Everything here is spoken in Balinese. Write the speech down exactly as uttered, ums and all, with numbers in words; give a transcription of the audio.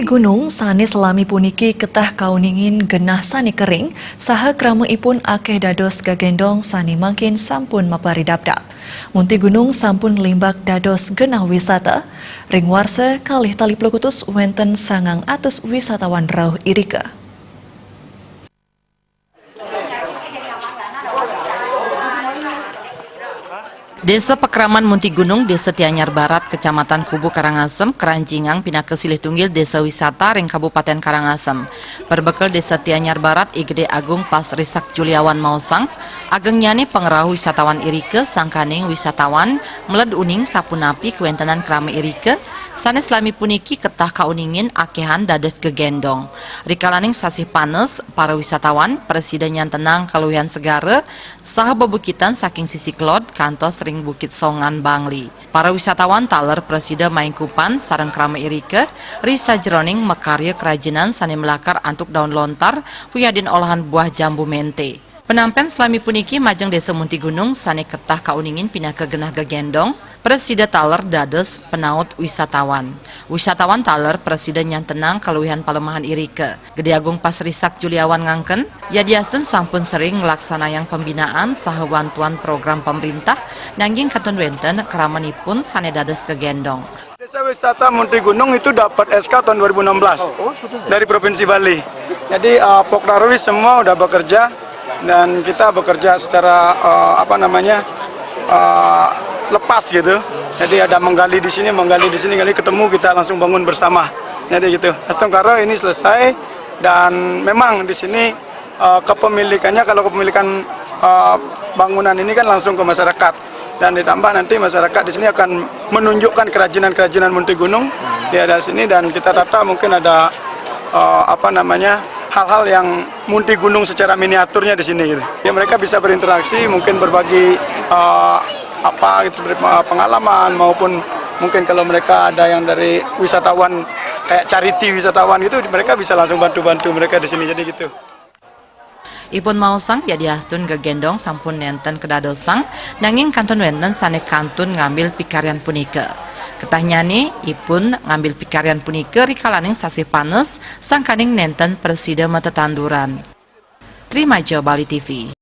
Gunung sanes lami puniki ketah kauningin genah sane kering, saha kramaipun akeh dados gegendong sane mangkin sampun maparidabdab. Munti Gunung sampun limbak dados genah wisata. Ring warsa kalih tali plukutus wenten sangang atus wisatawan rauh irika. Desa Pakraman Munti Gunung, Desa Tianyar Barat, Kecamatan Kubu Karangasem, kranjingang pinaka silih tunggil desa wisata ring Kabupaten Karangasem. Perbekel Desa Tianyar Barat, I Gede Agung Pas Risak Juliawan maosang, agengnyane pangrauh wisatawan irika sangkaning wisatawan meled uning sapunapi kawentenan krama irika, sane selami puniki ketah kauningin akehan dados gegendong. Rikalaning sasih panes, para wisatawan prasida nyantenang kaluihan segara saha bebukitan saking sisi kelod kantos ring Bukit Songan Bangli. Para wisatawan taler prasida maingkupan sareng krama irika ri sajeroning makarya kerajinan sane malakar antuk daun lontar wiadin olahan buah jambu mente. Penampen selami puniki majeng Desa Munti Gunung sane ketah kauningin pinaka genah gegendong, prasida taler dados penaut wisatawan. Wisatawan taler prasida nyantenang kaluihan palemahan irika. Gede Agung Pasrisak Juliawan ngangken, yadiastun sampun sering nglaksanayang pembinaan saha wantuan program pemerintah, nanging kantun wenten kramanipun sane dados gegendong. Desa Wisata Munti Gunung itu dapat S K tahun dua ribu enam belas dari Provinsi Bali. Jadi eh, Pokdarwis semua udah bekerja dan kita bekerja secara eh, apa namanya eh, lepas gitu. Jadi ada menggali di sini, menggali di sini, kali ketemu kita langsung bangun bersama. Jadi gitu. Astungkara ini selesai dan memang di sini eh, kepemilikannya, kalau kepemilikan eh, bangunan ini kan langsung ke masyarakat dan ditambah nanti masyarakat di sini akan menunjukkan kerajinan-kerajinan Munti Gunung di daerah sini dan kita tata mungkin ada eh, apa namanya hal-hal yang Munti Gunung secara miniaturnya di sini gitu. Ya mereka bisa berinteraksi, mungkin berbagi eh, apa gitu seperti eh, pengalaman maupun mungkin kalau mereka ada yang dari wisatawan kayak charity wisatawan gitu mereka bisa langsung bantu-bantu mereka di sini jadi gitu. Ipun maosang yadiastun gegendong sampun nenten kadadosang, nanging kantun wenten sane kantun ngambil pikarian punika. Ketahnyane ipun ngambil pikarian punika rikalaning sasih panes sangkaning nenten prasida matetanduran. Trimajo Bali T V.